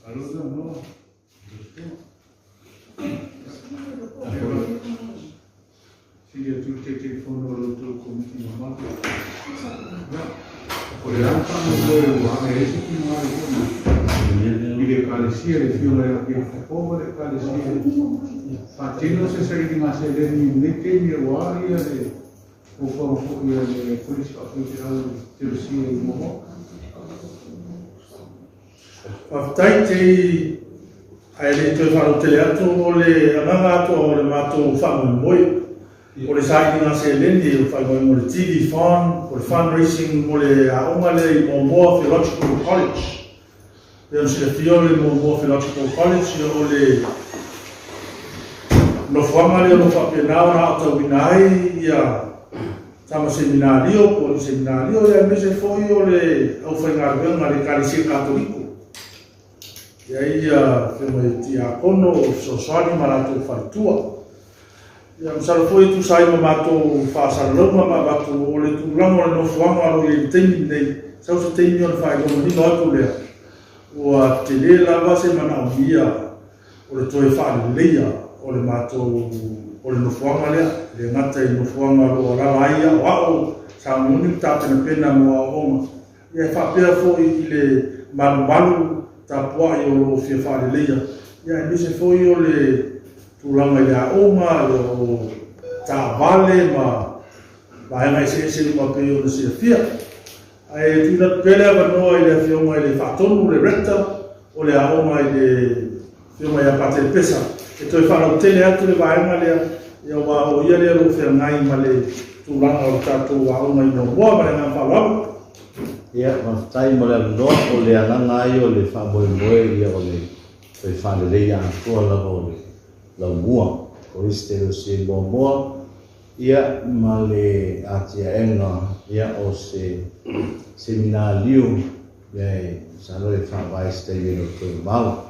Malo le avanoa. Sili atu le Taitaifono o la outou Komiti mamalu. Ia, o le a le faamoemoe ua agai ai se finagalo foi i le Ekalesia, le Afioga ia Piafapo ma le Ekalesia e faatino se sailiga seleni i lenei taimi aua le fuafuaga foi a le Kolisi Faafaifeau Teolosia i Moamoa. Faafetai te ae le i toe faalautele atu, o le agaga atoa o le matou faamoemoe o le sailiga seleni o le faaigoaina o le TV Fund, o le fundraising mo le aoga lea i Moamoa Theological College. Pei ona silafia, o le Moamoa Theological College, o le nofoaga lea o lo o faapena ona aotauina ai ia tama seminario po o ni seminario, ia aemaise foi o le aufaigaluega a le Ekalesia Katoliko. E ai ia afioga i tiakono o fesoasoani ma latou faletua. Ia, masalo foi e tusa ai ma matou faasalalauga ma avatu o le tulaga o le nofoaga o lo o i ai i le taimi lenei, sau se taimi ona faailoa manino atu lea, ua tele lava se manaomia o le toe faaleleia o le matou o le nofoaga lea, e le gata i nofoaga o lo o alaala ai aoao, sauniuni ma tapenapena mo aoaoga, ia e faapea foi i le malumalu tapuai o lo o fia faaleleia, ia aemaise foi o le tulaga i le aoga, ia o taavale ma vaega eseese uma pei ona silafia. Ae tuuina atu pea le avanoa i le Afioga i le Faatonu, le Rector o le aoga, i le Afioga ia Patele Pesa, e toe faalautele atu le vaega lea, aua o ia lea o lo o feagai ma le tulaga o le tatou aoga i Moamoa. Ma le agaga faaaloalo. Ia, faafetai mo le avanoa. O le agaga ai o le faamoemoe, ia o le toe faaleleia atoa lava o le laumua o isi teolosia i Moamoa, ia ma le atiaega ia o se seminaliu, ia e masalo e faavae se taimi e le o toe mamao.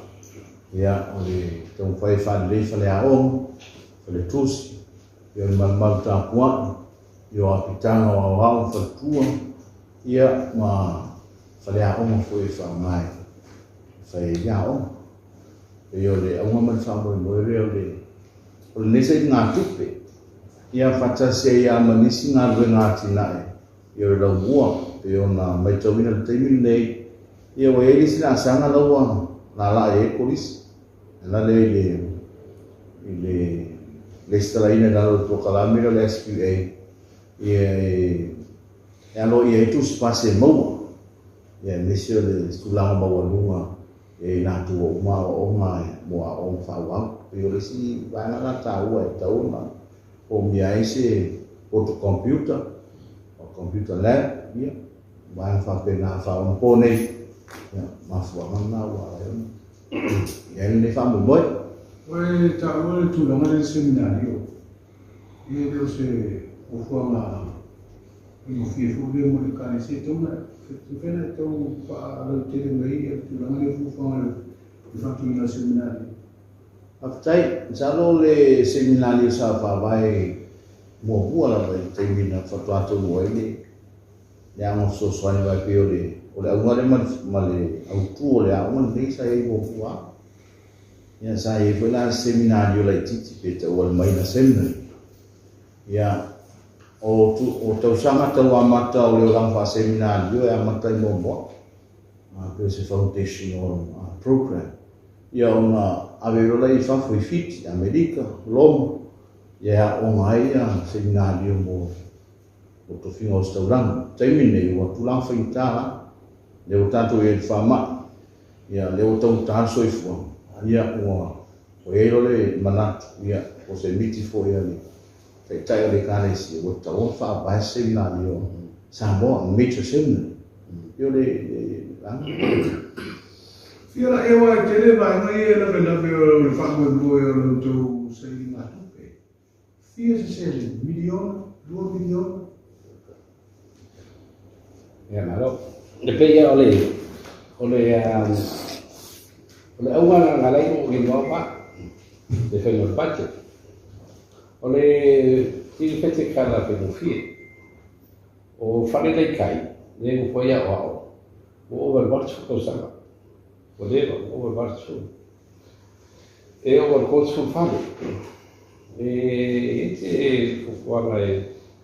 Ia o le taumafai e faalelei faleaoga, faletusi, ia o le malumalu tapuai, ia o apitaga o aoao ma faletua, ia ma faleaoga foi e faaaoga e fai ai le aoga. Pei o le auga ma le faamoemoe lea o le o lenei sailiga tupe, ia faatasi ai lava ma nisi galuega atinae ia o le laumua, pei ona matauina i le taimi lenei, ia ua i ai le isi laasaga la ua laalaa i ai le kolisi, e ala lea i le i le resitalaina i lalo o le polokalame lea o le SQA, ia e aloaia ai tusi pasi e maua, ia aemaise o le tulaga maualuga e i latou ua uma aoaoga mo aoaoga faaauau. Pei o le isi vaega la taua e tatau ona poumia ai se photocomputer o computer lab, ia, vaega faapena faaonapo nei, ia, mafuaaga lena ua ala ai ona i ai lenei faamoemoe. Ua e taua le tulaga lea i le seminario, e le o se fuafuaga faigofie foi lea mo le Ekalesia. E tatau ona mafai ona e tau faalautele mai ai le tulaga lea o fuafuaga i le faatuina o le seminario. Faafetai. Masalo o le seminario sa faavae muamua lava i le taimi na faatoa taunuu ai le aoga fesoasoani, aua e pei o le o le auga lea ma le autu o le aoga lenei sa i ai muamua lava. Ia sa i ai foi la seminario laitiiti pe taua o le minor seminary. Ia o tausaga tau amata o le olaga faaseminario e amata i Moamoa, pei o se foundational program. Ia ona ave loa lea i fafo i Fiti, Amerika, Roma, ia e aooga ai ia seminario mo tofiga o se taulaga. O le taimi lenei ua tulaga faigata la, lea ua tatou i ai i le faamai, ia lea ua taugata le soifuaga, ia ua i ai loa le manatu, ia po o se miti foi a le taitai o le Ekalesia, ua tatau ona faavae se seminario Samoa, major seminary. Ia o le vaega. Fia la ea, aua e tele vaega ia e lavelave o le faamoemoe o le outou sailiga tupe. Fia se seleni? Miliona? 2 miliona? Ia, malo. E pei ia o le auga na lai o i noa pa le faiga o le budget. O le tili fete kala faigofie. O fale lai kai, le nofo ai aoao, ua ova i le 80 tausaga. Ua leva, ua ova i le 80. E oo i le 34. E i ai se fuafuaga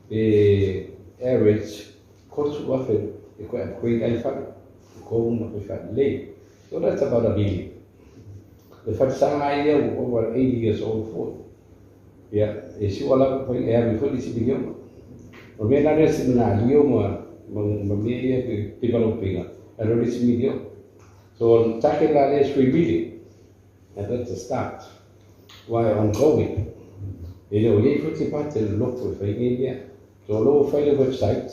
e average 30,000 e toe upgrade ai le fale, e tou ma toe faalelei. So that's about a million. Le falesaga lava ia ua ova i le 80 years old foi. Ia, e sua lava foi, e ave foi le isi miliona. O le mea la lea seminalio ma ma mea ia developing a le isi miliona. So le target la lea is 3 million. And that's the start. Why ongoing. E le o iai foi se budget le loto e fai nei mea. So o lo o fai le website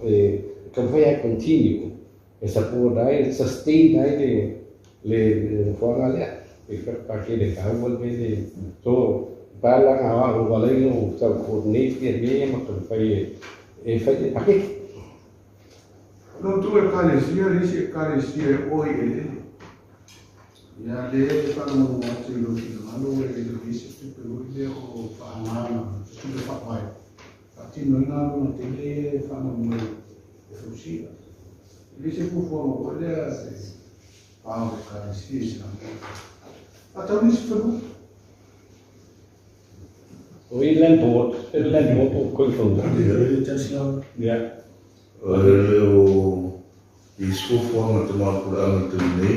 e taumafai ai continue e support ai, sustain ai le nofoaga lea. E pakele taua le mea le. So palaga o walai o tau coordinate ia mea ia ma taumafai e fai le paketi. No tu ekalesia, le isi ekalesia e oi eleele. Ia le e faalogologo atu i lou finagalo e le isi tupe foi lea o faaaogaina, se tupe faavae faatinoina galuega tele ia e faamoemoe e fausia. E le se fuafuaga foi lea e pa o ekalesia i Samoa. Faatau nisi fanua. O i land board, e land board o koi whanua. Ia. O le o i fuafuaga te mapulaaga i le taimi nei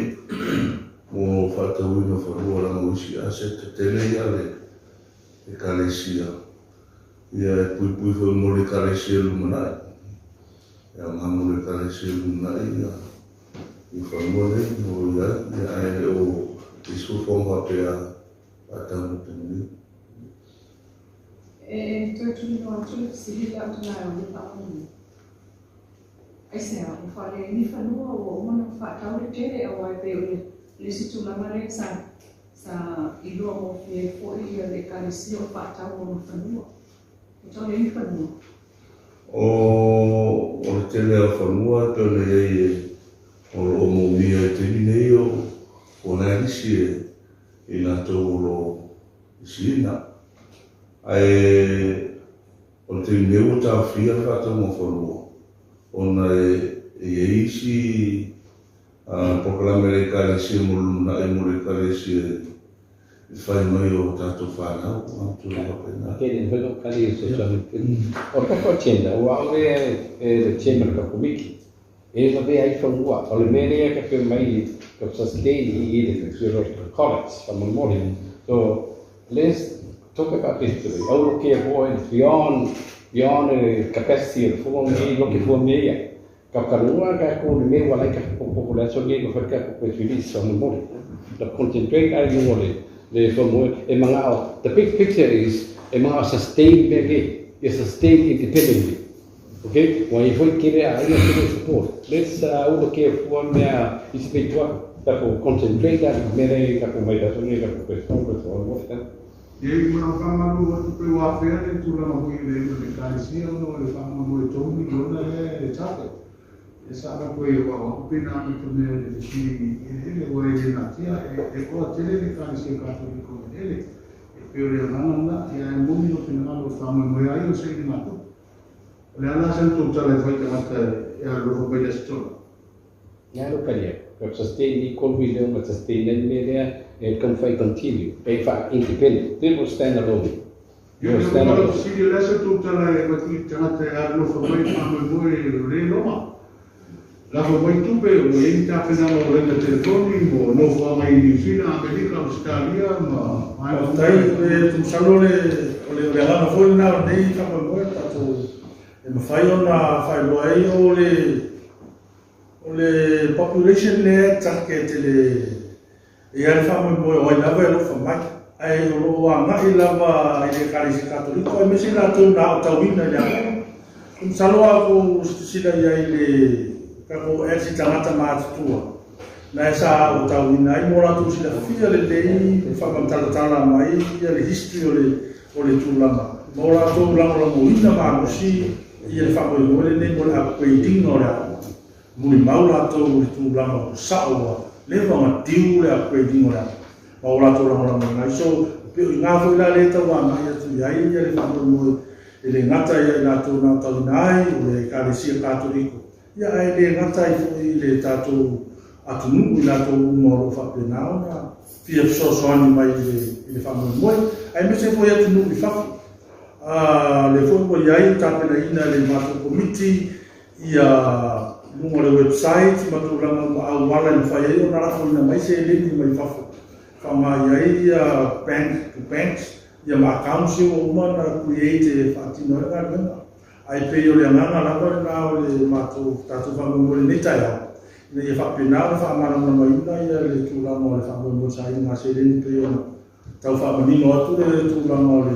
mo faatauina fanua leaga o isi asset tetele ia a le ekalesia ia e puipui foi mo le ekalesia lumanai e aoga mo le ekalesia lumanai ia i fanua nei o i ai ia ae le o isi fuafuaga faapea faatau mo le taimi nei. E toe tuliloa atu le fesili lea o tala o le faamolemole. Aisea, ua faaleai ni fanua ua uma ona faatau le tele aua e pei o le isi tulaga lea sa iloa gofie ai foi ia le ekalesia o faatau ona fanua. Ua tau leai ni fanua. O le tele o fanua e pei ona i ai e o loo moomia i taimi nei o la lisi e i latou o loo lisiina ae o le taimi nei ua taofia le faatauga o fanua ona e i ai isi polokalame a le ekalesia mo le lumanai mo le ekalesia i fai mai o tatou fanau a tulaga faapena. Tele foi no kali so so. O le tatou agenda, ua au le e le chairman ka komiti. E la ve ai fanua. O le mea lea ka pe mai ka sustain i le future of the college faamolemole. So let's talk about this today. Au lo ke hoa is beyond the capacity of fua me lo ke fua me ia. Ka kanua ka ko le mea wala ka po le so ni ko fa ka ko release faamolemole. La concentrate ai mo le fua e mangao. The big picture is e mangao sustain me me. E sustain independently. Okay? Wa i foi kere a ina kere support. Let's ulo ke fua mea isi pe tua. Ta ko concentrate ai me ka ko mai da so ni ka ko question ko so mo. Ia i mana whamaru atu pe ua whea le tulaga foi i le le ekalesia ona o le faamoemoe 3 miliona lea le target. E sa ala koe wa wa pena me te mea le fesili i eleele ua e le natia e koa tele le ekalesia Katoliko i eleele. E pei o le agaga lena ia e moni o finagalo o faamoemoe ai o sailiga tupe. O le ala sa tou tala e fai tagata e alofa mai le Aso Tola. Ia lo kalia. Ka sustain ni 3 miliona ma sustain ai me lea e kan fai continue. E fa independent. They will stand alone. Ia le stand alone. Fesili o le asa tou tala e avatu i tagata e alofa mai faamoemoe o le loma. Lafo mai tupe o i ai ni tapenaga o laina telefoni mo nofoaga i Niu Sila, Amerika, Ausetalia ma vaega uma. Faafetai, e tumasalo o le agaga foi lena o lenei faamoemoe tatou e mafai ona faailoa ai o le population lea target le ia le faamoemoe o ai lava e alofa mai ae o loo agai lava i le ekalesia Katoliko aemaise i latou na aotauina i le aoga. Masalo a kou silasila i ai le tatou ads i tagata matutua na e sa aotauina ai mo latou silafia lelei faamatalatala mai ia le history o le tulaga ma o latou lagolagoina malosi ia le faamoemoe lenei mo le upgrading o le aoga. Mulimau latou i le tulaga o sao ua leva ona due le upgrading o le aoga ma o latou lagolagoina ai. So pe o iga foi la lea tau agai atu i ai ia le faamoemoe e le gata ia i latou na aotauina ai o le ekalesia Katoliko ia ae le gata ai foi le tatou atunuu i latou uma o lo o faapena ona fia fesoasoani mai i le faamoemoe, aemaise foi atunuu i fafo. Lea foi ua i ai tapenaina e le matou Komiti ia luga o le website ma tulaga uma auala e mafai ai ona lafoina mai seleni mai fafo e faaaoga i ai ia bank to banks ia ma accounts ia ua uma ona create e faatino ai le galuega. Ae pei o le agaga lava lena o le matou tatou faamoemoe i lenei taeao, ina ia faapena ona faamalamalamaina ia le tulaga o le faamoemoe sailiga seleni pei ona tau faamanino atu le tulaga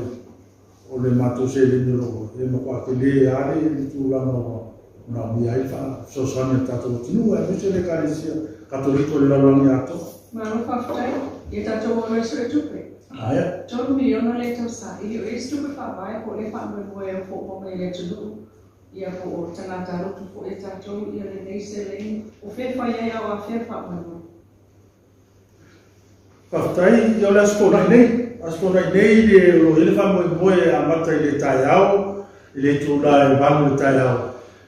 o le matou seleni o lo o e matua tele lava le tulaga ua manaomia ai le fesoasoani a le tatou atunuu aemaise le Ekalesia Katoliko i le lalolagi atoa. Malo faafetai. Ia tatou o loa i suetupe. Aia. $3 miliona lea e tausaili, o i ai se tupe faavae po o lea faamoemoe e ofo uma mai i le atunuu, ia po o tagata lotu foi e tatou ia lenei seleni, o fea e fai ai a o afea le faamoemoe? Faafetai. Ia o le Aso Toonai nei, Aso Toonai nei le o lo o i ai le faamoemoe e amata i le taeao, i le itula e 8 i le taeao,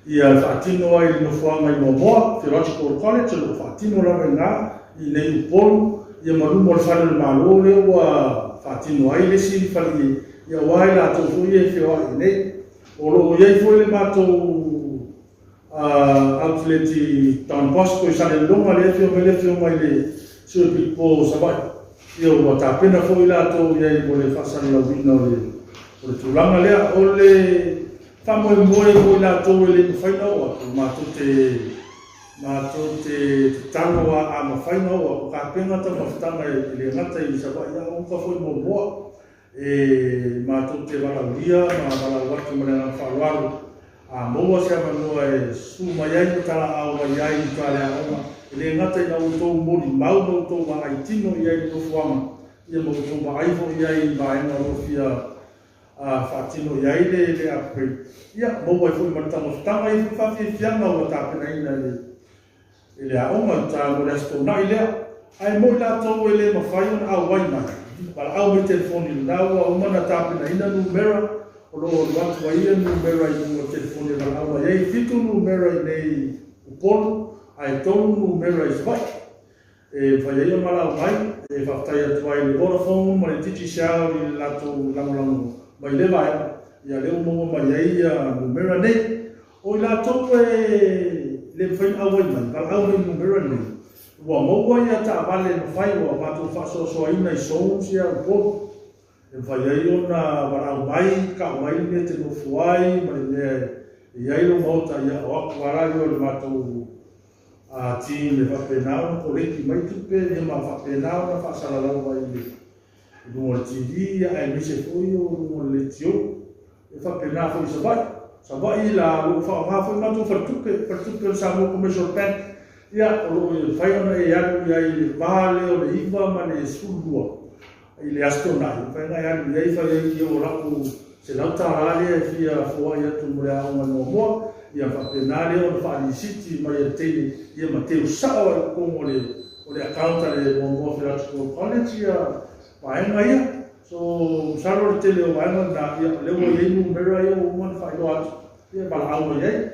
ia e faatino ai i le nofoaga i Moamoa, Theological College, o lo o faatino lava i ina i inei i Upolu, ia ma luma o le Fale o le Malo lea ua faatino ai le isi fale ia aua i latou foi ia e feoai i inei. O lo o i ai foi le matou outlet i Don Bosco i Salelologa, lea e afio mai le afioga i le Sui Pilipo o Savaii, ia ua tapena foi latou i ai mo le faasalalauina o le tulaga lea. O le faamoemoe mo i latou e le mafai ona oo atu, matou te tatalo a mafai ona oo atu, tapena taumafataga e le gata i Savaii a o uta foi i Moamoa. E matou te valaaulia ma valaau atu ma le agaga faaaloalo, a maua se avanoa e susu mai ai ma talaau mai ai i uta le aoga, e le gata ina outou molimau ma outou vaai tino i ai i le nofoaga, ia ma outou vaai foi i ai i vaega o lo o fia faatino i ai le upgrade, ia maua ai foi ma le taumafataga ia foi faafiafiaga ua tapenaina i le aoga i uta mo le Aso Toonai lea. Ae mo i latou e le mafai ona auai mai, valaau mai telefoni, lena ua uma ona tapenaina numera o lo o alu atu ai ia numera i luga o telefoni e valaau mai ai. E 7 numera i nei Upolu ae 3 numera i Savaii e mafai ai ona valaau mai. E faafetai atu ai i le Vodafone ma le Digicel i le latou lagolago mai i lea vaega, ia lea ua maua mai ai ia numera nei. O i latou e le mafai ona auai mai, valaau mai i numera nei, ua maua ia taavale e mafai, ua matou faasoasoaina i zones ia Upolu e mafai ai ona valaau mai, tau mai le mea e te nofo ai ma le mea e i ai lou maota, ia o atu lava la lea o le matou team e faapena ona koleki mai tupe, ia ma faapena ona faasalalau ai i luga o le TV aemaise foi o luga o le leitio. E faapena foi i Savaii. Savaii la o lo o faaaoga foi matou faletupe, faletupe o le Samoa Commercial Bank, ia o lo o mafai ona e alu i ai i le va lea o le 9 ma le 12 i le Aso Toonai, e mafai ona e alu i ai fai ai ia o lau $100 lea e fia foai atu mo le aoga i Moamoa, ia faapena lea ona faalisiti mai e le teine, ia ma teu sao ai i totonu o le account a le Moamoa Theological College ia vaega ia. So, masalo o le tele o vaega lena, ia lea ua i ai numera ia ua uma ona faailoa atu, ia valaau mai ai.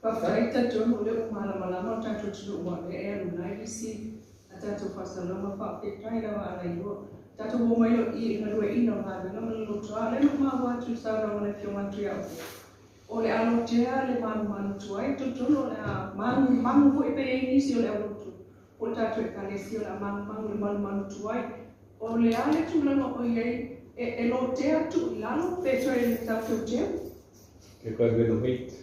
Faafetai. Talitonu o lea ua malamalama le tatou atunuu aua o lea e alu ai le isi a tatou faasalalauga. Faafetai lava Alailoa. Tatou o mai loa i galueaiina o galuega ma le lotoa. O lea na ou maua atu i le saunoaga a le Afioga ia Tuiaopo, o le a lotea le manumanu tuai. Talitonu o le a magumagu foi pe i ai nisi o le aulotu po o le tatou Ekalesia o le a magumagu i le manumanu tuai. O le a le tulaga o i ai e lotea tuu i lalo pe toe tauteuteu? E toe renovate.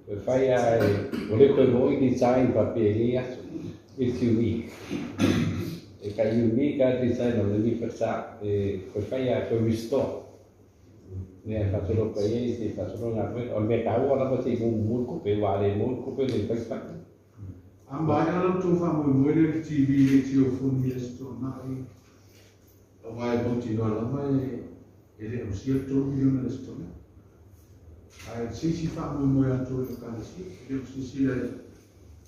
Toe fai a e, o le toe moi design faapea i lenei aso. It's unique. E ka unique a design o lenei falesa e toe fai a toe restore. Mea e faasolo kai ai se faasolo galuega. O le mea taua lava se i mumu le tupe, aua a le maua le tupe le fai fai. A maea la outou faamoemoe lea i le TV leitiofoni i Aso Toonai, aua e mautinoa lava e le ausia le $3 miliona i le Aso Toonai. Ae se isi faamoemoe atoa i le Ekalesia, e le o silasila i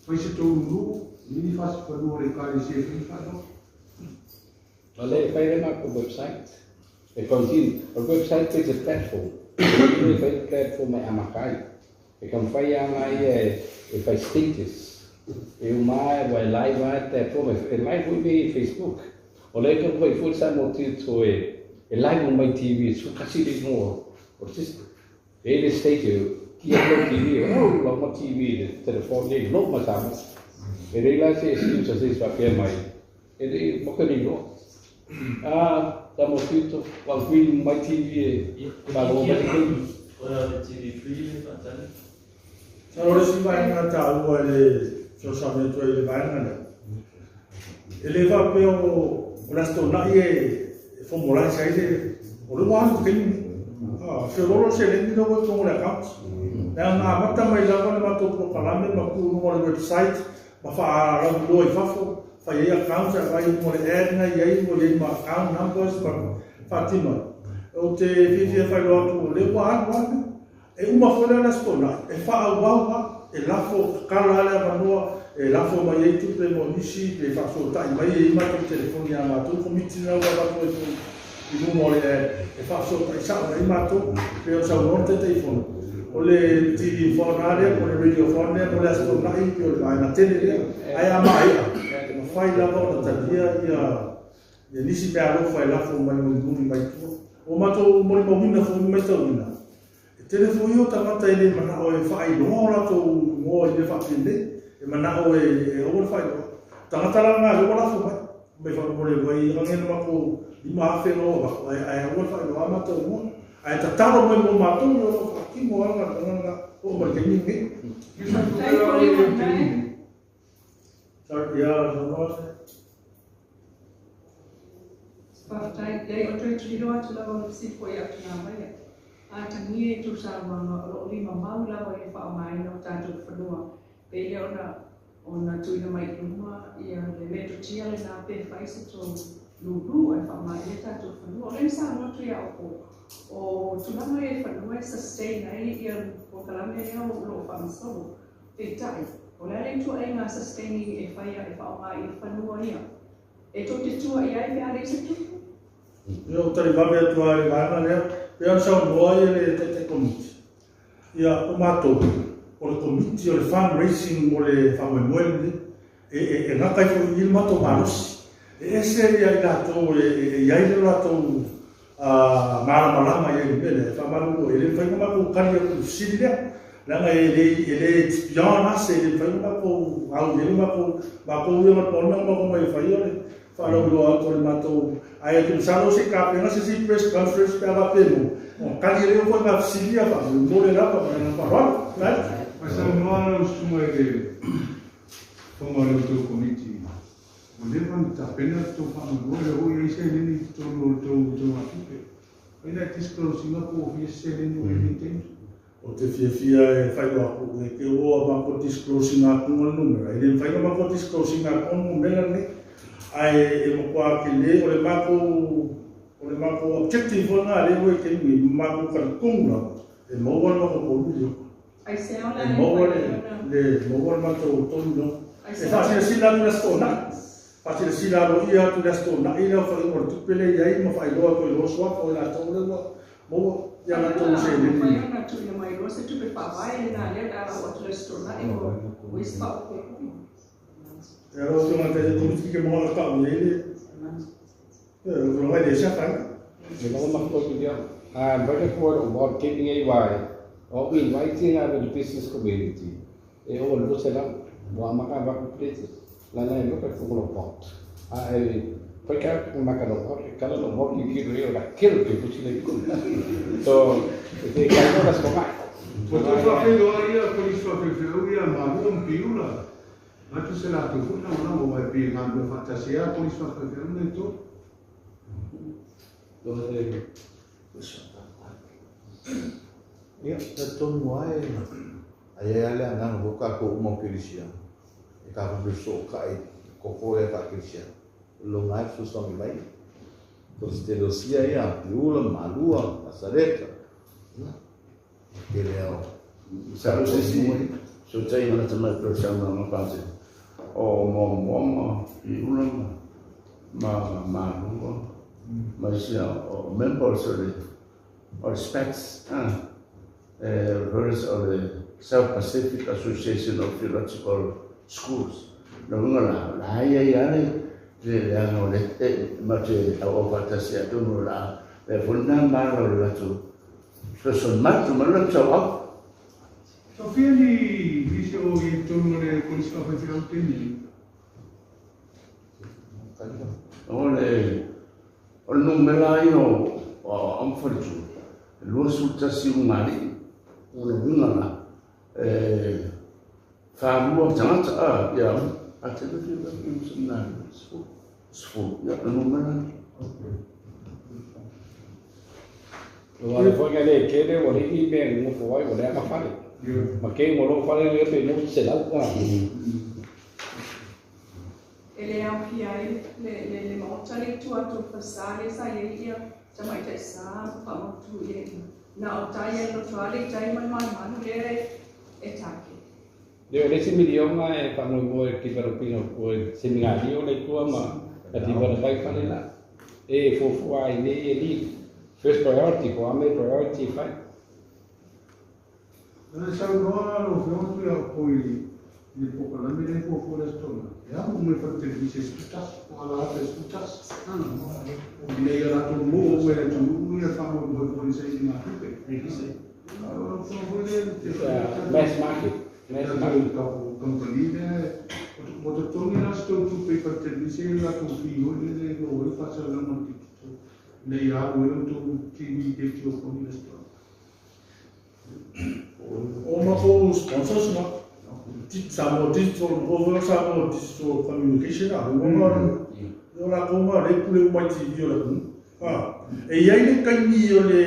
fai se tou nuu, i ni fasifanua o le Ekalesia e fai ni faailoga. O le fai le matou website. E continue. O le website is a platform. E fai platform e amata ai. E taumafai lava ia e fai status. E uma lava ua e live lava le platform e live foi mea i Facebook. O lea e taumafai foi le Samoa Digital e live uma mai TV e 11 le igoa o le system. E i ai le stage e ki atu lau TV, oh, lau ma TV i le telefoni e iloa uma Samoa. E leai la se excuse a se isi faapea mai, e le i matou le iloa. Ah, Samoa Digital, ua green mai TV e faalogo mai le taimi. Masalo o le isi vaega taua i le fesoasoani atu ai i le vaega lea, e le faapea o le Aso Toonai e formalize ai le, o lea ua alu i le taimi lenei. Feoloolo le seleni lea ua i totonu o le account. Leaga na amata mai lava le matou polokalame ma tuu i luga o le website ma faalauiloa i fafo, fai ai accounts ae vaai i luga o le ad na i ai ua i ai ma account numbers ma faatino ai. Ou te fiafia e faailoa atu o lea ua alu lava le mea. E uma foi la le Aso Toonai, e faaauau lava, e lafo, tatala lava le avanoa e lafo mai ai tupe mo nisi pe faafesootai mai, e i ai matou telefoni a matou komiti lena ua avatu ai foi i luma o le ad e faafesootai sao mai ai matou. Pei ona saunoa le Taitaifono, o le TV phone lava lea po o le radio phone lea mo le Aso Toonai pei o le vaega tele lea. Ae a maea, e mafai lava ona talia ia nisi meaalofa e lafo mai mulimuli mai tua. Ua matou molimauina foi ma matauina, E tele foi o tagata e le manao e faailoa o latou igoa i mea faapenei, e manao e aua le faailoa. O tagata la na lea ua lafo mai, mai faamolemole mai age le matou 5,000 na ua avatu, ae aua le faailoa a matou igoa. Ae tatalo mai mo matou o lo o faatino lava le galuega lena oo mai le taimi lenei. Faafetai foliga mai. Sorry, ia, saunoa se. Faafetai. Leai, o toe tililo atu lava o le fesili foi ia Tunamaia. Atagia i tou saunoaga o lo o lima mau lava i le faaaogaina o tatou fanua, pei lea ona ona tuuina mai i luma ia le metotia lena pe fai se tou lulu ae faaaoga i le tatou fanua. O lea na saunoa atu ia Oko, o tulaga ia i fanua e sustain ai ia polokalame lea o lo o faagasolo. Peitai, o le a le ituaiga sustaining e faia e faaaoga i fanua ia? E tou te tua i ai pe a leai se tupe? Ia, ou tali vave atu lava i le vaega lea. Pei ona saunoa ai le Taitai Komiti, ia, o matou, o le Komiti o le Fund Raising mo le faamoemoe lenei. E, e, e gata ai foi i i le matou malosi. E ese ia i latou e, e, e i ai le latou malamalama i ai i le mea lea, e faamalulu ai. E le mafai ona matou tali atu i le fesili lea, leaga e le, e le, it's beyond us, e le mafai ona matou au i ai le matou, matou ia na pau le mea na matou omai e fai o le faalauiloa atu o le matou, ae ou te masalo se i tapena se isi press conference pe a faapea e maua, ona tali ai lea o ituaiga fesili ia faamolemole lava ma le agaga faaaloalo. Right? Faasaunoa lau susuga i le Fofoga o le tou Komiti. Ua leva ona tapena le tou faamoemoe, lea foi e i ai seleni i totonu o le tou teugatupe. Fai na disclose ina po o fia se seleni ua i ai i lenei taimi. Ou te fiafia e faailoa atu, e te o a matou disclose ina atu le numera. E le mafai ona matou disclose ina atu le numera lenei. Ae e matua tele, o le matou, o le matou objective foi lena lea ua i ai i le taimi nei, ma matou talitonu lava, e maua le matou $3 miliona. Aisea o le E a le maua mafai le, ona. le, maua le matou $3 miliona. E Aisea. faasilasila atu i le Aso Toonai. Faasilasila aloaia atu i le Aso Toonai le aofaiga o le tupe lea e i ai ma faailoa atu ai loa suafa o i latou lea ua maua i a Faapea latou la, seleni. mafai ona tuuina mai loa se tupe faavae lena lea o le a lau atu le Aso Toonai ua i se faaopoopoga. Ia lau Afioga i le Taitai Komiti, ke maua le tau i ai le, ioe, o tulaga e le ese afaina. E lava ma foi ia. I'm very proud of what keeping AY or inviting our business community. E o le sela wa maka ba ku places. La la lo ka ko lo pot. A e foi ka ku maka lo pot ka lo pot ki ki rio la kilo ke ku sile ku. So e ka ko la so mai. Ua toe faafeiloai ia Kolisi Faafeufeu ia Malua ma Piula. Manatu se latou foi lagolago aua e pei e galulue faatasi ai lava Kolisi Faafeufeu nei e tolu. Ia, talitonu lava e aia ai lava le agaga foi o tatou uma o kerisiano, e tatou te fesootai i le koko lea faa-kerisiano, o lona lava e fesoasoani mai. Kolisi Teresia ia, Piula, Malua, Nasareta, ia, tele lava o Masalo se isi fesootaiga lata mai pei o le saunoaga Pastor o Moamoa ma Piula ma Malua ma isi o members o le o le SPATS e o le South Pacific Association of Theological schools. Lona uiga la, o le a i ai lava le le leaga o le matou te auau faatasi ai atonu o le a avea foi lena mala o le latou fesoasoani mai, tuu mai le latou sauau. Tofia ni nisi o i ai i totonu o le Kolisi Faafaifeau i le taimi lenei. O le o le numera lava ia o aoaoga ma faletua, e 21 ulugalii. O le uiga la, e falua tagata a, ia, a te le fia fia sefulu, ia, o le numera lena. Ua ala foi na le tele ua leai ni mea e nonofo ai, ua leaga fale. Ma kei ua logo fale ia pe nofo 100. E le aofia ai le maota lea i tua atu o le falesa lea sa i ai ia tamaitai sa ma faamautu i ai. Na o tai a le lotoa le i tai ma le malumalu lea e take. Le o le isi miliona e faamoemoe i le develop ina o le seminario lea i tua ma la develop ai fale la. E fuafua ai nei e li first priority po o a mea priority e fai. Na le saunoa lau Afioga Tuiaopo i le polokalame lea e fuafua i le Aso Toonai, e alu uma i fale televise e 11, po o ala atu e 11. Ina ia latou maua uma e le atunuu ia faamoemoe foi i le sailigatupe. A o lau Afioga foi lea e Mass market. Mass market. Tatou kamupani lea, ua totogi la se tou tupe i fale televise ia latou fee foi lele e maua ai le faasalalauga o le digital ina ia alu ai la outou TV i leitiofoni i le Aso Toonai. O matou sponsors na, Samoa Digital, o foi o Samoa Digital Communication, a o latou na o lea e pule uma i TV o le atunuu. E i ai le taimi o le,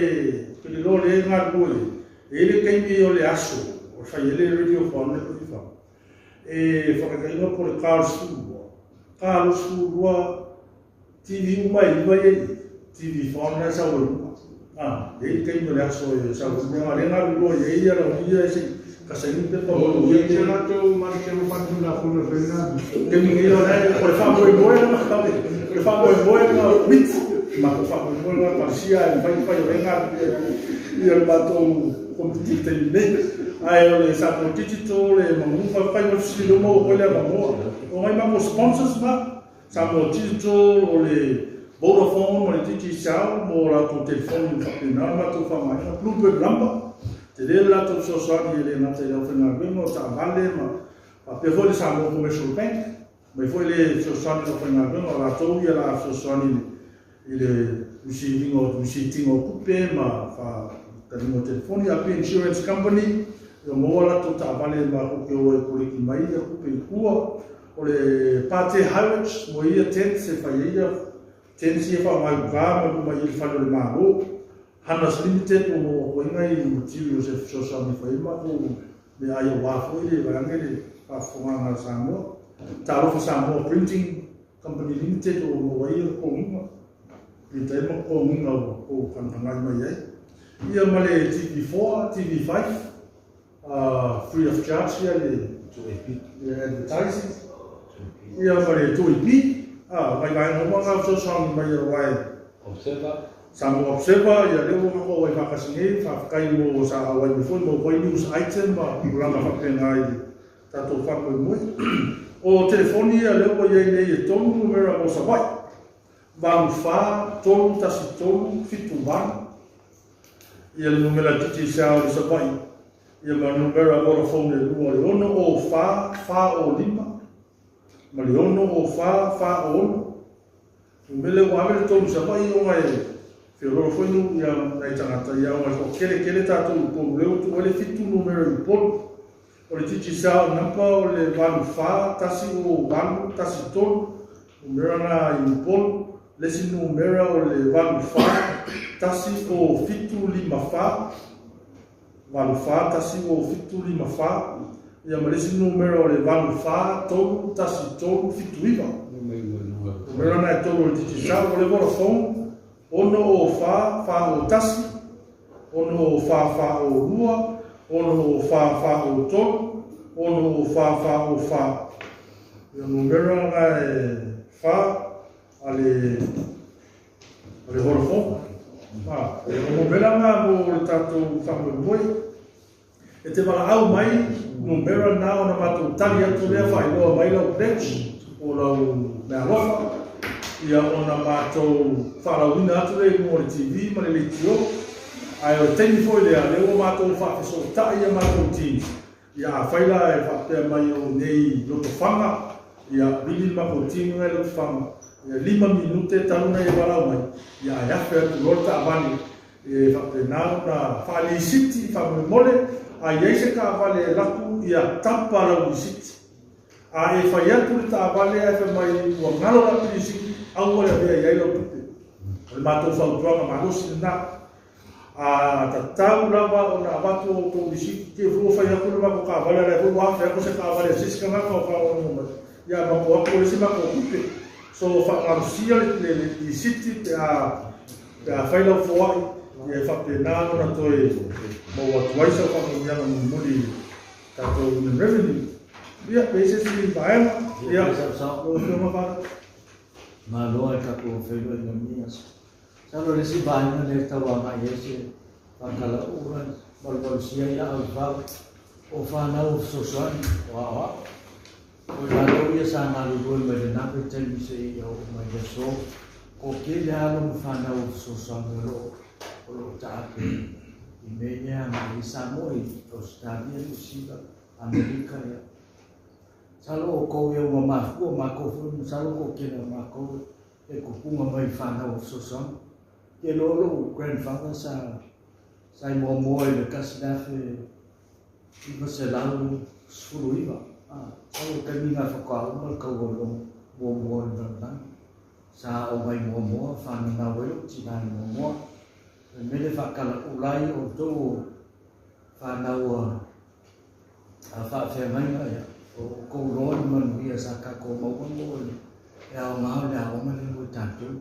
ou te le iloa o lea e galulue ai, e i ai le taimi o le aso, o fai ai le radio phone le FIFA. E faataitaiga po o le 42, 42 TV uma e iva ia i i, TV phone la e sau ai luga. E i ai le taimi o le aso e sau ai, leaga o lea e galulue ai ia lauia e se i kasaini pepa mo Ua i ai se latou maletemo faatulafono e fai lena mea. Taimi nei o la e, o le faamoemoe lena, o le faamoemoe lena o le Komiti, le matou faamoemoe lena o le Ekalesia ae mafai ona fai o lea e galulue ai ia le matou Komiti i le taimi nei. Ae o le Samoa Digital e manu, faafetai mo le fesili lea ua maua foi le avanoa. O nai matou sponsors na, Samoa Digital, o le Vodafone ma le Digicel mo latou telefoni ua faapena ona latou faaaogaina. Bluebird Lumber, tele le latou fesoasoani e le gata i le aufaigaluega o taavale ma faapea foi le Samoa Commercial Bank, aumai foi le fesoasoani i le aufaigaluega, o latou ia la fesoasoani i le receive ina o receipt ina o tupe ma faataliga o telefoni. AP Insurance Company, ua maua latou taavale matou te o ai e koleki mai ia tupe i tua. O le Pate Howitz mo ia tents e fai ai ia tents ia faaaoga i uka ma luma i le fale o le Malo. Hunters Limited ua maua atu ai nai materials e fesoasoani e fai ai matou meaai aua foi le vaeane le faafofogaaga a Samoa. Talofa Samoa Printing Company Limited ua maua ai ia totogiga, print ai ma totogiga ua tou tagatagai mai ai. Ia ma le TV4, TV5, free of charge ia le advertising. Ia ma le 2AP, nai vaega uma na fesoasoani mai aua e Observer. Samoa Observer, ia lea ua matou ai faatasi nei, faafetai mo sa auai mai foi, maua foi news item ma tulaga faapena i le tatou faamoemoe. O telefoni ia lea ua i ai nei e tolu numera mo Savaii, 8 4 3 1 3 7 8, ia le numera Digicel i Savaii, ia ma le numera Vodafone e lua o le 6 o 4 4 o 5 ma le 6 o 4 4 o 6. Numele ua ave le tolu i Savaii ona e feoloolo foi nu ia nai tagata ia ona e toatele tele tatou i Upolu lea ua tuu ai le fitu numera i Upolu. O le Digicel number o le 8 4 1 o 8 1 3 numera na i Upolu. Le isi numera o le 8 4 1 o 7 5 4 8 4 1 o 7 5 4 ia ma le isi numera o le 8 4 3 1 3 7 9. Numera na e tolu o le Digicel. O le Vodafone 6 o 4 4 o 1 6 o 4 4 o 2 6 o 4 4 o 3 6 o 4 4 o 4. Ia numera na e 4 a le Vodafone. O numera na mo le tatou faamoemoe. E te valaau mai numera lena ona matou tali atu lea faailoa mai lau pledge po o lau meaalofa ia ona matou faalauina atu lea i luga o le TV ma le leitio. Ae o le taimi foi lea, lea ua matou faafesootai ia matou teams, ia afai la e faapea mai o i inei i Lotofaga, ia vili le matou team lena i Lotofaga, ia 5 minute talu ona e valaau mai, ia ae afe atu loa le taavale E faapena ona faalisiti faamolemole, a i ai se taavale e laku, ia tapa lau lisiti. A e fai atu le taavale ae fai mai ua galo lau lisiti, aua le avea i ai lau tupe. O le matou fautuaga malosi lena. A tatau lava ona avatu a outou lisiti, te i foi ua fai atu le matou taavale, a o lea foi ua afe atu se taavale a se isi tagata o faalogologo mai, ia matou o atu o le isi matou tupe. So faamalosia le lisiti pe a Pe a fai lau foai, ia e faapena ona toe maua atu ai sau faamanuiaga mulimuli i le tatou Inland Revenue. Ia, pe i ai se isi vaega, ia, lau Afioga Father. Malo ai tatou feiloaiga i lenei aso. Masalo o le isi vaega lea e tau agai ai se faatalaula valuvalusia ia au i fau o fanau o fesoasoani o aoao. O i latou ia sa galulue mai lena vaitaimi seia oo mai le aso, toatele alo ma fanau o fesoasoani o lo o lo o taape i mea ia e agai ai Samoa i Ausetalia, Niu Sila, Amerika ia. Masalo o outou ia ua mafua, matou foi masalo toatele o matou e tupuga mai i fanau o fesoasoani. Te iloa lou grandfather sa sa i muamua i le 1919, masalo o le taimi lena faatoa uma le taua muamua o le lalolagi. Sa aao mai muamua, fananau ai lou tina i muamua. O le mea lea e faatalaula ai outou o fanau a faafeagaiga, ia, o outou loa le manuia sa tatou maua mo le aoga o le aoga lea mo i tatou.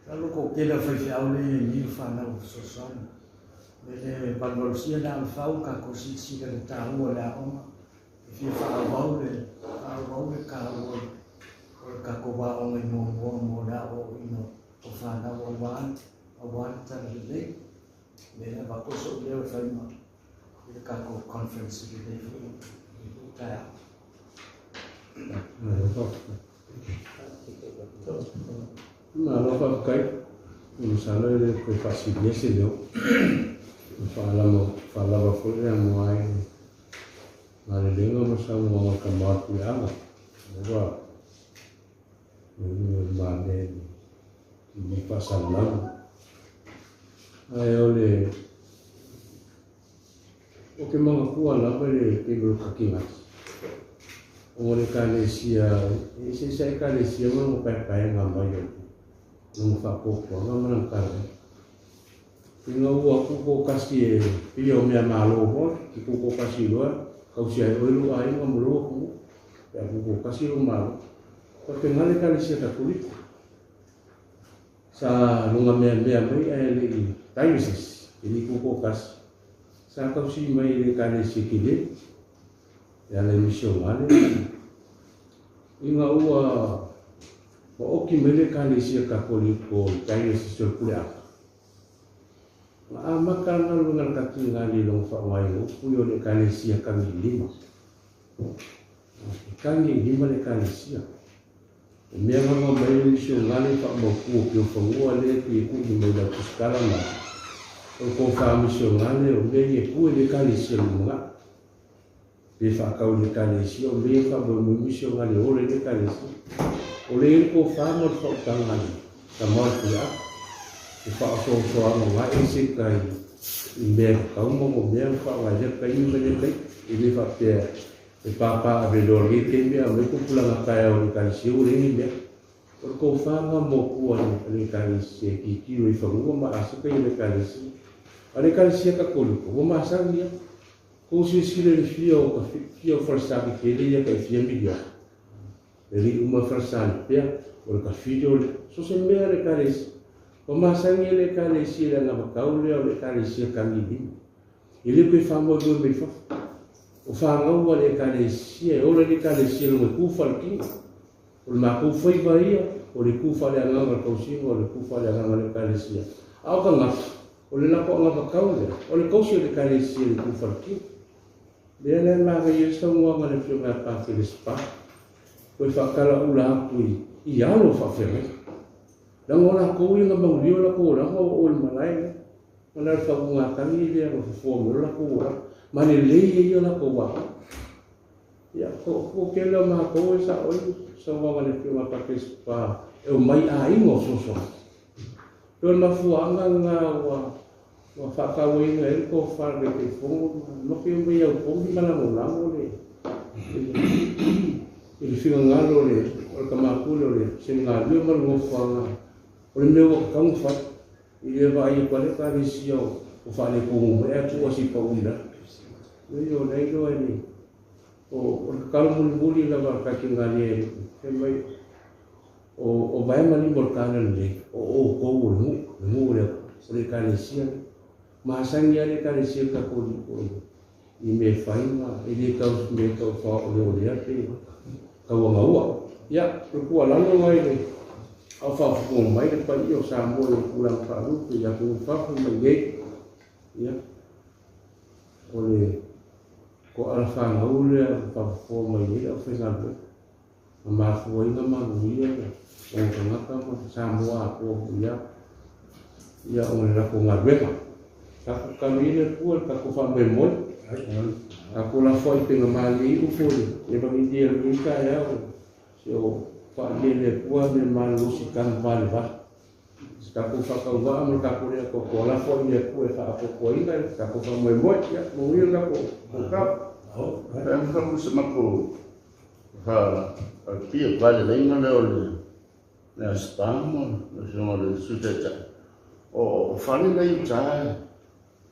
Masalo toatele o faifeau lea e i ai nei o fanau o fesoasoani. Mele valuvalusia le alofau tatou silasila i le taua o le aoga e fia faaauau le faaauau le taua o le tatou aoga i muamua mo le aoaoina o fanau aua aua le tala lelei. Mele avatu ai so'u leo e fai ma i le tatou conference i lenei foi lenei foi taeao. Malo faafetai. Masalo e le toe faasilia se leo. E faalava foi le amoa ai le malelega ma saunoaga a le tama o le Puleaga. Ua male i faasalalau. Ae o le Ou te manatua lava le taimi o le kakinasi, ona o le Ekalesia, e eseese lava Ekalesia ma lona paepaega mai o lona faapuapuaga ma lana tala. Ina ua tutoatasi e pei o mea malo foi, e tutoatasi loa, tausi ai oe lou aiga ma lou atunuu, pe a tutoatasi lou malo. Faapena le Ekalesia Katoliko. Sa lugameamea mai ae le i diocese, e le i tutoatasi. Sa tausi mai e le Ekalesia tele e ala i misionale ina ua maoti mai le Ekalesia Katoliko i diocese o le Puleaga. Na amata le galuega a le Katinali i lona faaaogaina upu ia o le Ekalesia Kagilima. E kagilima le Ekalesia. O mea gaga mai le misionale faamautu o Piofanua lea e pei e tuuina mai i lau tusitala ma o le tofa misionale o mea ia e tu e le Ekalesia lumanai. Pe faatau i le Ekalesia o mea ia e faamoemoe misionale ola i le Ekalesia. O lea e i ai le tofa ma le faautaga a le tama o le Puleaga e faaosoaosoaga ga ese kai i mea e tatau ma mo mea na faaaoga i lea taimi ma lea taimi. E le faapea E pāpā ave loa lenei taimi a aumai tupulaga taeao i le Ekalesia ua leai ni mea. O le tofa mo pua a le Ekalesia e tilotilo i fanua ma aseta i le Ekalesia. A o le Ekalesia Katoliko, ua masani ia. Tou silasila i le fia o ka fia o falesa tetele ia tai fia miliona. E le i uma le falesa le pea, o le tafili o le so se mea a le Ekalesia. Ua masani ia le Ekalesia i le anavatau lea o le Ekalesia Kagilima. E le toe faamoemoe mai fafo. O fanau a le Ekalesia, e ola i le Ekalesia i luga e tu faletino. O le matou faiva ia, o le tu faaleagaga o le tausiga, o le tu faaleagaga o le Ekalesia. A o tagata, o le latou anavatau lea, o le tausi o le Ekalesia i le tu faletino. Lea la e manaia ai le saunoaga a le Afioga ia Patele Spa, toe faatalaula atu i alo o faafeagaiga. Leaga o latou ia na maulia o latou olaga ua oo i le malae lea. Ma na o le faautugatagi lea na fofoa mai ai lo latou olaga. Ma lelei ai o latou aoga. Ia, o le tele o matou e sao ai le saunoaga a le Afioga ia Patele Spa e omai aiga o fesoasoani. Pei o le mafuaaga lena ua Ua faatauaina ai le tofa a le Taitaifono ma noke uma i Aupoli ma lagolago le i le finagalo o le Tama Pule o le Senegalia ma le nofoaga o le mea ua tatau ona fai. I le vaai atu a le Ekalesia o faaletonu mai ae tuu asi pau i lalo. Oi o lea iloa e le o le tatalo mulimuli lava a le Kakegalia fai mai O vae ma lima o le tala lenei, o outou o le nuu, le nuu o le o le Ekalesia lea. Masani lava le Ekalesia Katoliko i mea e fai ma e le tau mea tau faaoleolea pe tauagaua. Ia, o le tuualalo la i le a o faafofoga mai le paia o Samoa i tulaga faalupe i atunuu i fafo ma i nei, ia, o le toala fanau lea ua faafofoga mai ai le aufaigaluega. Na mafua ai ona manuia ona tagata ma Samoa atoa foi lava ia ona le latou galuega. Tatou tatalo ia le Atua i le tatou faamoemoe. Tatou lafoai pega malie i upu o le Evangelia i lenei taeao se o faaalia e le Atua mea malolosi tanu valevale. Se tatou faatauvaa ma le tatou le atoatoa, lafo ai i le Atua e faaatoatoaina le tatou faamoemoe. Ia, manuia le tatou fonotaga. Pe mafai se matou Faatia valeleiga lea o le Aspa ma le Afioga i le Sui Taitai. O fale la i uta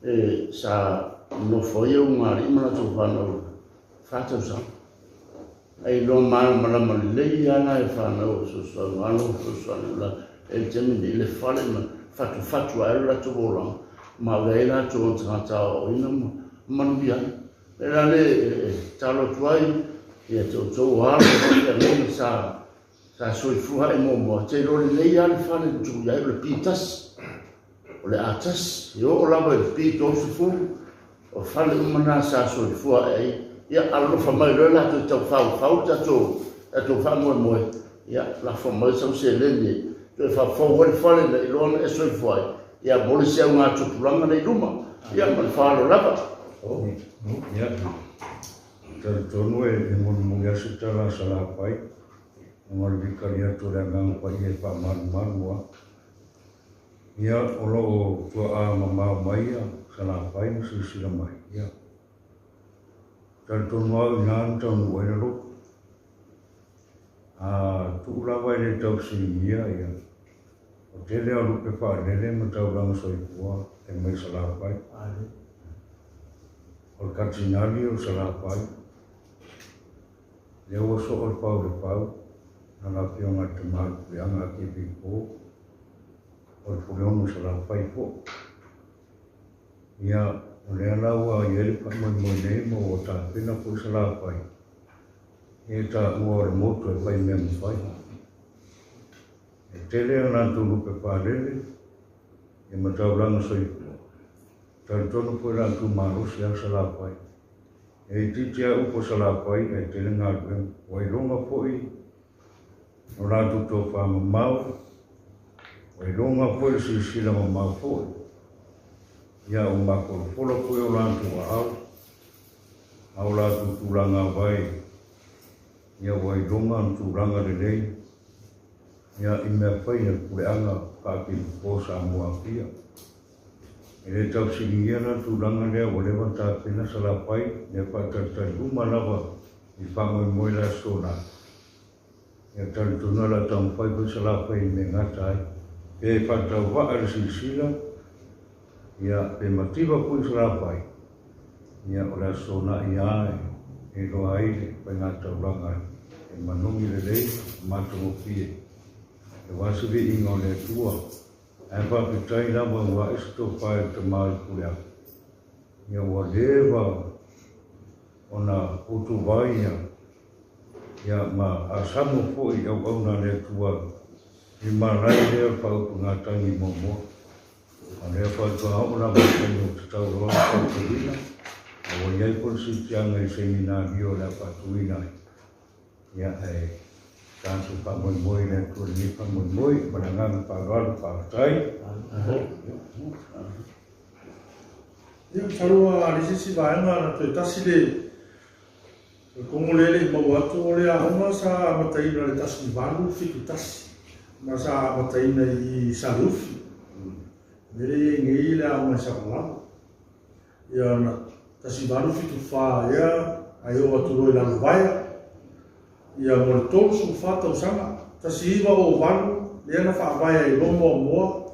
e sa nofo ai ulugalii ma latou fanau i le 4 tausaga. Ae iloa malamalama lelei lava la e fanau o fesoasoani, o alo o fesoasoani la e le taimi nei le fale ma fatufatu ai lo latou olaga ma avea ai latou o tagata aoaoina ma manuia ai. O le la lea e tatalo atu ai ia te outou o alo ma feagaiga sa soifua ae muamua, te iloa lelei lava le fale na tuu i ai, o le P1, o le A1, e oo lava i le P30, o fale uma na sa soifua ae ai. Ia alolofa mai loa latou e tau faufau le tatou faamoemoe, ia lafo mai sau seleni e toe faafou ai le fale na iloa na e soifua ai, ia mo le isi augatupulaga lea i luma. Ia ma le faaaloalo lava. Ia, talitonu e mulimuli lava se tala a Salafai, ona o le vikali atu o le Agaga Paia e faamalumalu lava. Ia, o lo o tuaa mamao mai ia Salafai ma silasila mai. Ia, talitonu lava au i ina na taunuu ai le lotu. A tuu lava e le tau fesiligia, ia, o tele lava o lupe faalele ma taulaga soifua e mai Salafai. O le Katinali o Salafai, lea ua soo le pau i le pau, na le Afioga i le Tama o le Puleaga a Kepipo, o le Puleono Salafai foi. Ia, o lea la ua i ai le faamoemoe nei ma ua tapena foi Salafai, e taua o le motu e fai mea mafai. E tele a latou lupe palele ia ma taulaga soifua. Talitonu foi latou malosi lava Salafai. E itiiti lava upu a Salafai ae tele galuega. Ua iloga foi o latou tofa mamao, ua iloga foi le silasila mamao foi. Ia ua mafolafola foi o latou aao a o latou tulaga avae ia ua iloga ona tulaga lelei ia i mea fai a le puleaga faapitoa Samoa Apia. E le tau fesiligia la le tulaga lea ua leva ona tapena Salafai lea faatalitali uma lava i faamoemoe le Aso Toonai. Ia talitonu o le a taumafai foi Salafai i mea gata ai. Pe faatauvaa le silasila, ia pe mativa foi Salafai, ia o le Aso Toonai lava e iloa ai le faigataulaga e manogi lelei ma matagofie aua se viiga o le Atua. Ae faafetai lava ua ae se tofa i le Tama o le Puleaga, ia ua leva ona utuvai ia, ia ma asamo foi i auauna a le Atua i malae lea o le faautugatagi muamua. A o lea faatoa oo lava i le taimi ua tatau loa ona fautauina. A ua i ai foi le siitiaga i le seminario o le a faatuina ai. Ia, ae tatou faamoemoe i le Atua i lenei faamoemoe. Ma le agaga faaaloalo, faafetai. Ia, masalo ua leai se isi vaega na toe tasi le kogo lea e le i maua atu, o le aoga sa amataina i le 1871 ma sa amataina i Saleufi. O lea e i ai nei le aoga i Savalalo. Ia na 1874 ea ae oo atu loa i Lalovaea. Ia mo le 34 tausaga, 1908 lea na faavae ai loa muamua,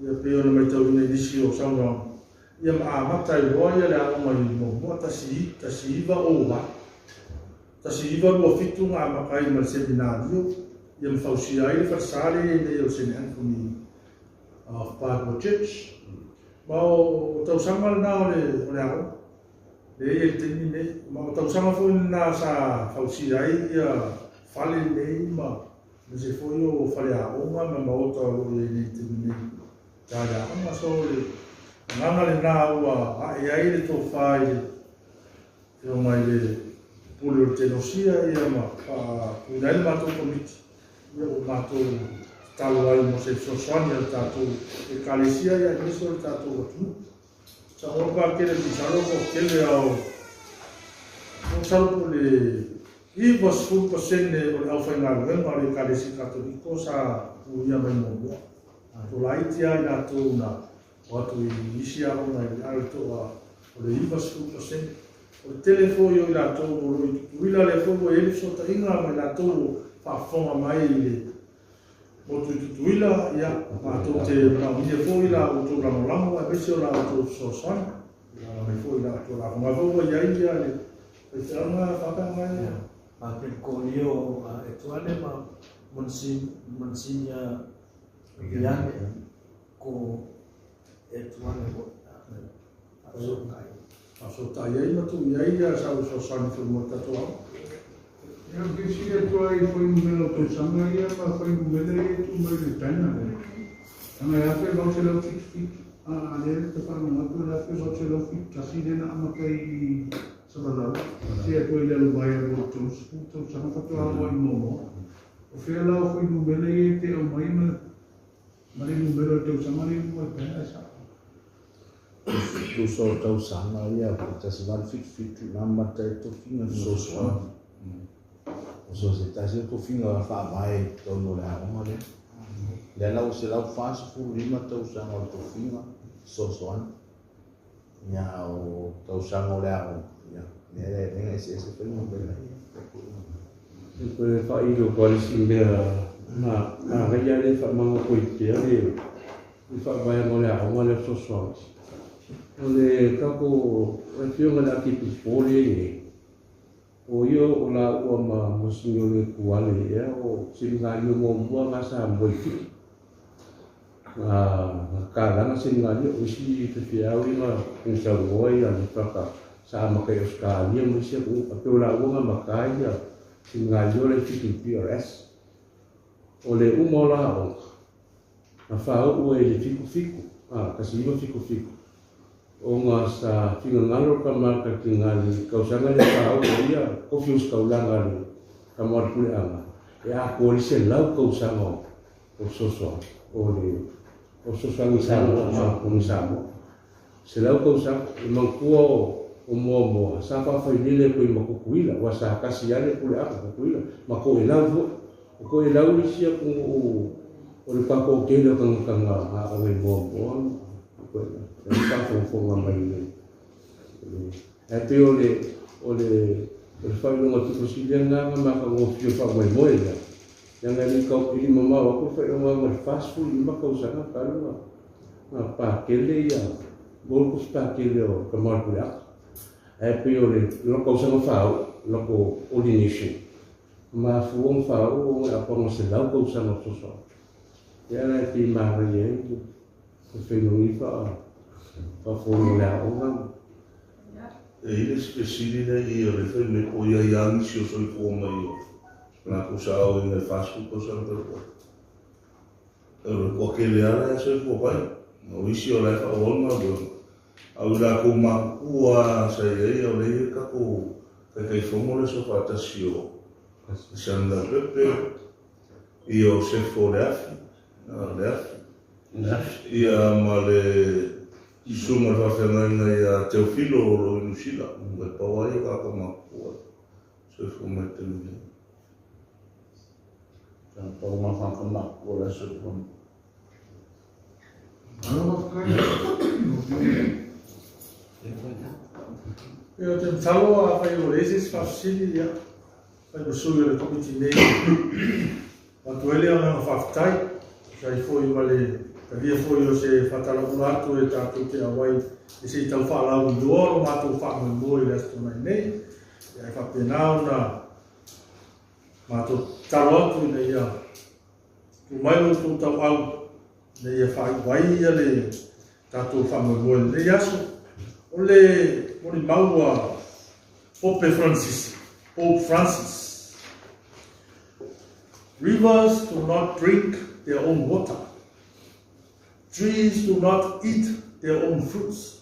ia pei ona matauina i nisi o saunoaga, ia ma amata ai loa ia le aoga i muamua 1908. 1927 na amata ai ma le seminario, ia ma fausia ai le falesa lea e i ai nei o le Saint Anthony of Padua Church. Ma o tausaga lena o le aoga, lea e i ai i le taimi lenei. Ma o tausaga foi lena sa fausia ai ia fale nei ma aemaise foi o faleaoga ma maota o lo o i ai nei i le taimi nei i le aoga. So o le agaga lena ua ae ai le tofa i le Afioga i le Pule o le Tenosia ia ma faatuina ai le matou komiti, ia ua matou tatalo ai mo se fesoasoani a le tatou Ekalesia ia aemaise o le tatou atunuu. Sa ou pakele masalo po o tele lava o masalo po o le 90% o le aufaigaluega o le Ekalesia Katoliko sa puia mai muamua. Tolaiti lava i latou na o atu i isi aoga i le toa o le 90%. O le tele foi o i latou o lo o i Tutuila, lea foi ua i ai le fesootaiga ma i latou o faafofoga mai i le motu i Tutuila, ia, matou te manaomia foi la outou lagolago aemaise o la outou fesoasoani. I ala mai foi i la outou lafoga foi ua i ai ia le faifeauga faafeagai ia. Papelikōlio Etuale ma Monsignor Viane ko Etuale foi faafesootai. Faafesootai ai ma tuu i ai ia sau fesoasoani foi mo le tatou aoga. Ia, ou te fesili atu lava i fuainumera o tausaga ia ma fuainumera ia e tuu mai i le banner lea. Leaga e 1877, a o lea ou te faalogo atu o le 1871 lea na amata ai i Savalalo, seia toe i Lalovaea mo le 30 tausaga faatoa oo ai i Moamoa. O fea la o fuainumera ia e te aumai ma Ma le numera o le tausaga lea i luga o le banner sa. Tusa o tausaga ia 1877 na amata ai tofiga fesoasoani. O so se tasi o tofiga faavae i totonu o le aoga lea. Lea la ua 145 tausaga o le tofiga fesoasoani. Ia o tausaga o le aoga, ia lea e lea eseese foi numera ia. E toe faailo atu lava le isi mea manaia lea e faamagalo ai pea le faavaega o le aoga lea fesoasoani. O le tatou Afioga i le Arkipisopo lea e i ai nei, o ia o laua ma Monsignore Tuale ea o seminario muamua na Samoa i Fiti. Na tatalaga seminario, o isi faifeau ia na saunoa ia le faka sa amata i Ausetalia ma isi atunuu, ae pei o laua na amata ia seminario la i Fiti i PRS. O le uma o la aoga, na faauu ai i le fitu fitu, 1977, ona sa finagalo le tama a le Katingali i le tausaga lea faauu ai ia tofi ositaulaga a le tama o le Puleaga, e atoa ai le 100 tausaga o fesoasoani, o le fesoasoani i Samoa, o Samoa. 100 tausaga, e manatua o Moamoa sa faafailele atu ai ma Tutuila, aua sa tasi lava le Puleaga, Tutuila, ma Toelau foi. O Toelau le isi atunuu o le tatou tele o tagata na aoga i Moamoa ma Toelau. Lea ua faafogafoga mai i le ae pei o le o le o le faailoga pito sili lena na matagofie o le faamoemoe lea. Leaga e le i tau e le i mamao atu le faailoga ma le 45 tausaga talu na na pakele ia Gold Coast pakele o Tama o le Puleaka. Ae pei o le loko tausaga faauu loko ordination mafua ona faauu ona e apaga 100 tausaga o fesoasoani. Lea la e pei e manaia ai le faiga o nei faafofoga o le aoga. E i ai le isi fesili lea i i o le fai mai po o i ai lava nisi o soifua mai o latou sa aoina i le 40 tausaga talu ai. O le toatele lava la e soifua mai, o isi o la e faaauau le galuega. A o i latou matutua sa i ai, o lea e i ai le tatou Taitaifono le aso faatasi o Sam Leaupepe, ia o Sefo Leafi, Leafi, ia ma le Susuga i le Faafeagaiga ia Teofilo o lo o i Niu Sila. E pau lava ia o tagata matutua e soifua mai i le taimi nei. Pau ma tagata matutua o la e soifua mai. Ia, ou te masalo afai ua leai se isi faafesili, ia, fai ma sui o le Komiti nei, avatu ai le agaga faafetai, tusa ai foi ma le talia foi o se faatalaula atu e tatou te auai e se i tau faalauiloa lo matou faamoemoe i le Aso Toonai nei, ia, e faapena ona matou tatalo atu ina ia Tuu mai lo outou tauau ina ia faaiu ai le tatou faamoemoe i lenei aso. O le molimau a Pope Francis, Pope Francis. Rivers do not drink their own water. Trees do not eat their own fruits.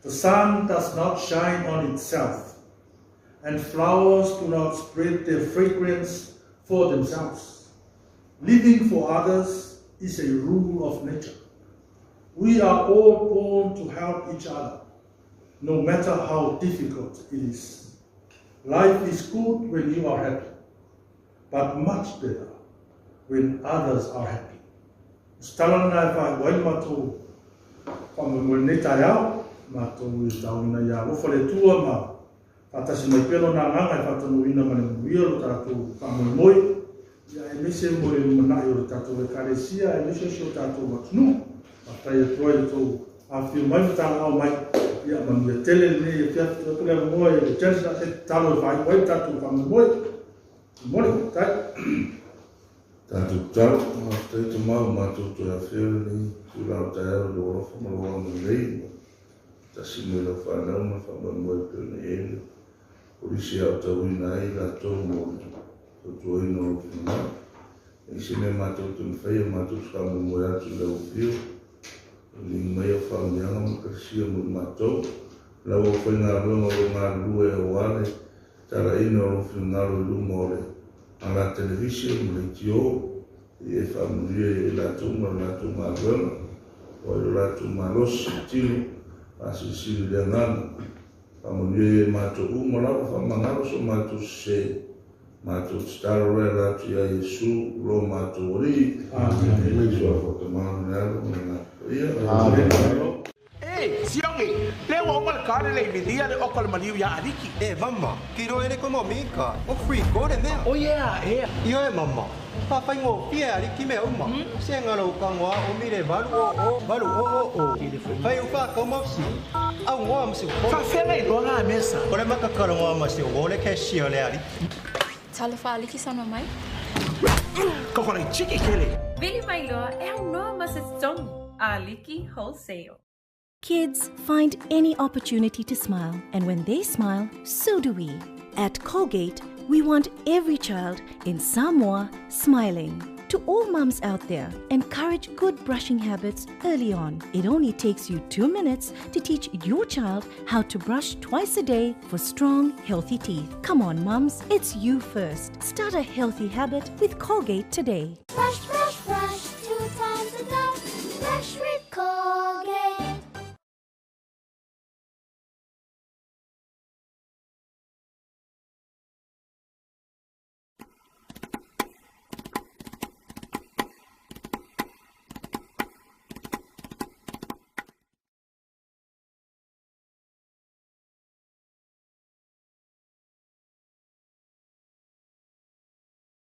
The sun does not shine on itself, and flowers do not spread their fragrance for themselves. Living for others is a rule of nature. We are all born to help each other, no matter how difficult it is. Life is good when you are happy, but much better when others are happy. O se tala lena e faaiu ai le matou faamoemoe i lenei taeao, matou i taoina ia alofa le Atua ma faatasi mai pea Lona Agaga e faatonuina ma le manuia lo tatou faamoemoe, ia aemaise mo le lumanai o le tatou Ekalesia, aemaise o si o tatou atunuu. Faafetai atu ai i lo outou afifio mai ma talaaao mai, ia manuia tele lenei afiafi. Tuu atu le avanoa i le Chancellor se tatalo e faaiu ai le tatou faamoemoe. Momoli, faafetai. Tatou tatalo, faafetai Tama ua matou toe afea lenei itula o le taeao i lou alofa ma lou agalelei ua tasi mai lau fanau ma le faamoemoe e pei ona i ai le Kolisi e aotauina ai i latou mo le tautuaina o lou finagalo. E i se mea matou te mafaia matou te faamoemoe atu i lau afio, liliga mai au faamanuiaga ma kalesia mo i matou, lau aufaigaluega o lo o galulue aua le Talaina o lou finagalo i luma o le ala televise ma leitio, ia e faamanuia ia i latou ma le latou galuega, o ai lo latou malosi, tino, faasilisili i le agaga. Faamanuia ia i matou uma lava, faamagalo so matou sese, matou tatalo loa e ala atu ia Iesu, lo matou Alii. Amen. Suafa o Tama ma le Alo ma le Agaga Paia. Amen. E, Siogi, le ua uma le kale le imilia le oka o le maliu iā Aliki. E mama, kilo ele ko momika, o free ko le mea. O yeah, ea. Ioe mama, faafaigofie e Aliki mea uma. Se galo ukagoa o mile 8 o 8 o o o. Fai ufa kau ma fsi, au ngoa ma se upolu. Faafefea na iloa na mea sa? O le makakalogoa ma se uo le cashier le Aliki. Talofa Aliki saunoa mai. Koko le tiki kele. Vili mai loa e aunoa ma se totogi. Aliki Wholesale. Kids find any opportunity to smile, and when they smile, so do we. At Colgate, we want every child in Samoa smiling. To all mums out there, encourage good brushing habits early on. It only takes you 2 minutes to teach your child how to brush twice a day for strong, healthy teeth. Come on, mums, it's you first. Start a healthy habit with Colgate today. Brush, brush.